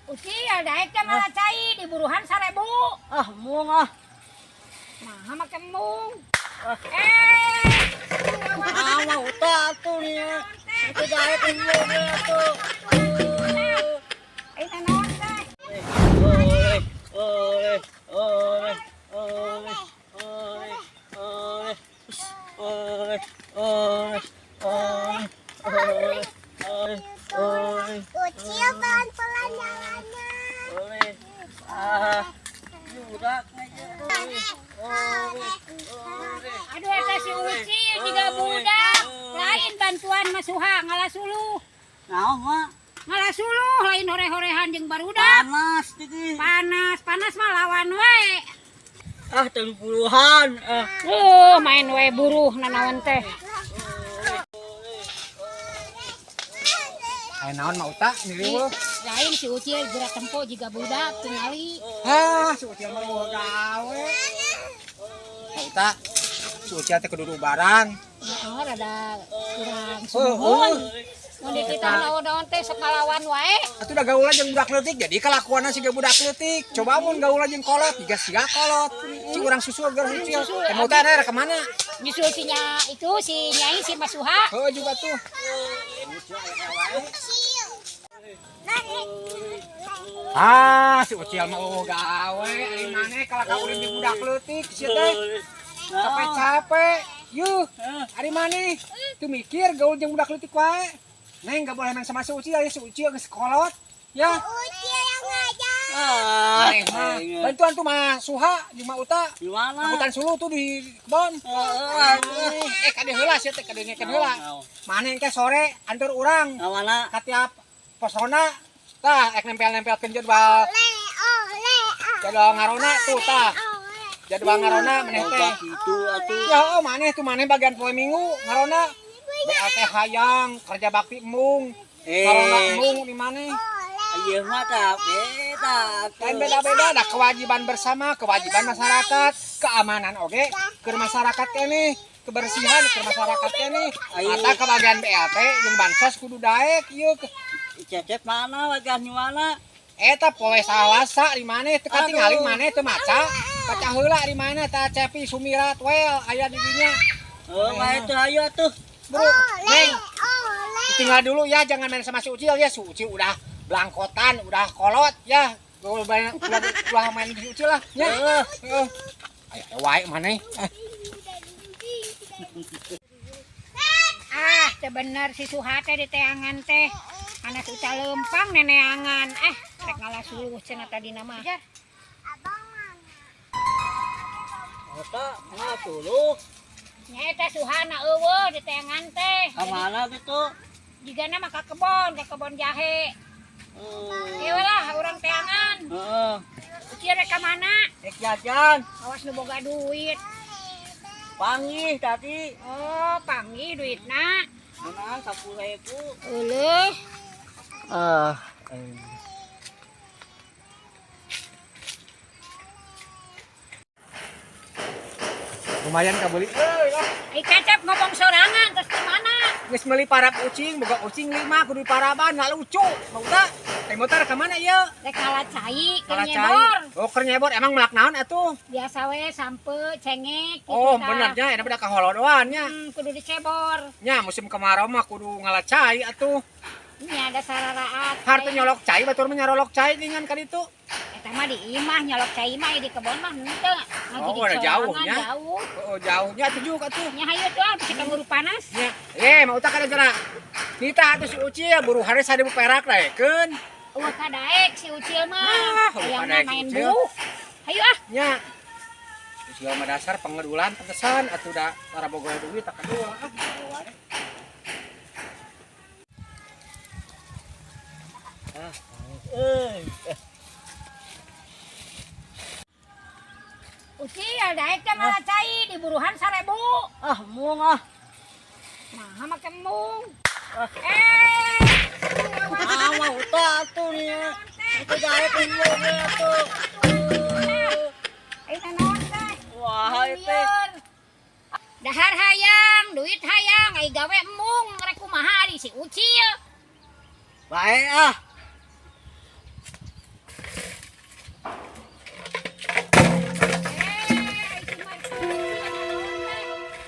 Ucil daek teh malah cai di buruhan 1000. Ah, mung ah. Nah, make mung. Ah, mau uta atuh nih. Itu daek mung atuh. Eh, naon teh? Oleh, oleh, oleh, oleh, oleh, oleh, oleh, oleh, oleh, oleh, oleh, oleh. Ucil pelan-pelan jalannya. Oleh, ah, budak oleh, oleh, oleh. Aduh, eta si Ucil juga budak. Lain bantuan Mas Suha ngalah suluh. Naon mak? Ngalah suluh lain hore-horehan jeung barudak. Panas tiki. Panas, panas mah lawan we. Ah, 30-an. Ah. Main we buruh nanaon teh. Aya naon mah uta niriweuh. Lain si Ucil gerak tempo jiga budak tingali. Hah, si Ucil mah eueuh gawe. Mah uta, si Ucil teh kudu barang. Heeh, rada kurang Heuh, sumuhun. heuh. Mun dititah naon-naon teh sok ngalawan wae. Atuh da gaulan jeung budak leutik jadi kelakuanna siga budak leutik. Coba mun gaulan jeung kolot jiga siga kolot. Si urang susul geura si Ucil. Susul. Teh mah uta rek ka mana? Nyusul si nya itu si Nyai si Mas Suha. Heuh juga tuh. Ucil. Ah, si Ucil mah eueuh gawe ari maneh kalah ka urang jeung budak leutik sia teh. Capek-capek. Yuh, ari maneh teu mikir gaul jeung budak leutik wae. Neng gak boleh main sama si Ucil, ya si Ucil geus kolot. Ya, Ucil yang ngajar. Ah, maneh mah. Bantuan tuh mah Suha jeung Mak Uta. Di mana? Angkutan suluh tuh di kebon. Eh, kade heula sia teh kade ngekeun heula. Maneh engke sore antur urang Ka mana? ka tiap pos ronda. Tah, ek nempel-nempelkeun jadwal. Ole, ole, Jadwal ngarona tuh tah. ole. Jadwal ngarona maneh teh. Gitu atuh. Ya, oh maneh tuh maneh bagian poe Minggu ngarona. BLT hayang, kerja bakti embung. Ngarona embung di maneh. Iya mah tah beda. Lain beda-beda ada kewajiban bersama, kewajiban masyarakat, keamanan oge ke masyarakat kene, kebersihan ke masyarakat kene. Ata kebagian BLT jeung bansos kudu daek ieu. Cecep mana bagian di mana? Eta poe Salasa di maneh teu katingali maneh teu maca. Baca heula di mana tah Cepi Sumirat well aya di dinya. Oh, bae tuh ayo atuh. Bro, Neng, Ole. tinggal dulu ya jangan main sama si Ucil ya. Si Ucil udah belangkotan, udah kolot ya. Udah udah main di si Ucil lah ya. Heeh. Ayo wae maneh. Ah, teu bener si Suha teh diteangan teh. Anak uca lempang neneangan. Eh, rek ngalah suluh cenah tadina mah. Abang mana? Eta mah tuluh. Nya eta Suhana eueuh diteangan teh. Ka mana gitu? Jigana mah ka kebon jahe. Heeh. Ieu lah urang teangan. Heeh. Ucil rek ka mana? Rek jajan. Awas nu boga duit. Panggih tadi. Oh, panggih duitna. Menang 10.000. Euleuh. Ah. Lumayan kabeli. Euy lah. Ai Cecep ngomong sorangan terus ke mana? Geus meuli parab ucing, boga ucing 5 kudu diparaban, nggak lucu. Mau tak? Teh motor ka mana ieu? Rek kalah cai keur Kalah cai. nyebor. Oh, keur nyebor emang melak naon atuh? Biasa we sampe cengek gitu Oh, tah. bener nya, eta budak kaholodoan nya. Kudu dicebor. Nya musim kemarau mah kudu ngalah cai atuh. Nya ada sararaat. Harta nyolok cai batur mah nyarolok cai ningan ka ditu. Eta mah di imah nyolok cai mah di kebon mah henteu. Oh, ada jauh nya. Jauh. Oh, jauhnya atuh juga atuh. Nya hayu tuh ah bisi kanguru panas. Nya, eh mau tak ada cara. Nita atuh si Ucil buruhane 1000 perak daekeun. Eueuh kadaek si Ucil mah. Ah, eueuh Hayang kadaek si main Ucil. buruh. Hayu ah. Nya. Ucil mah dasar pengedulan pantesan atuh da tara boga duit tak kedua. Ah. Ah. Euy. Ucil daek teh malah cai di buruhan 1000. Ah, mung ah. Nah, make mung. Ah. Eh. Ah, mau uta atuh nih. Itu daek mung atuh. Ayo naon teh? Wah, itu. Dahar hayang, duit hayang, ai gawe embung, rek kumaha ari si Ucil. Bae ah.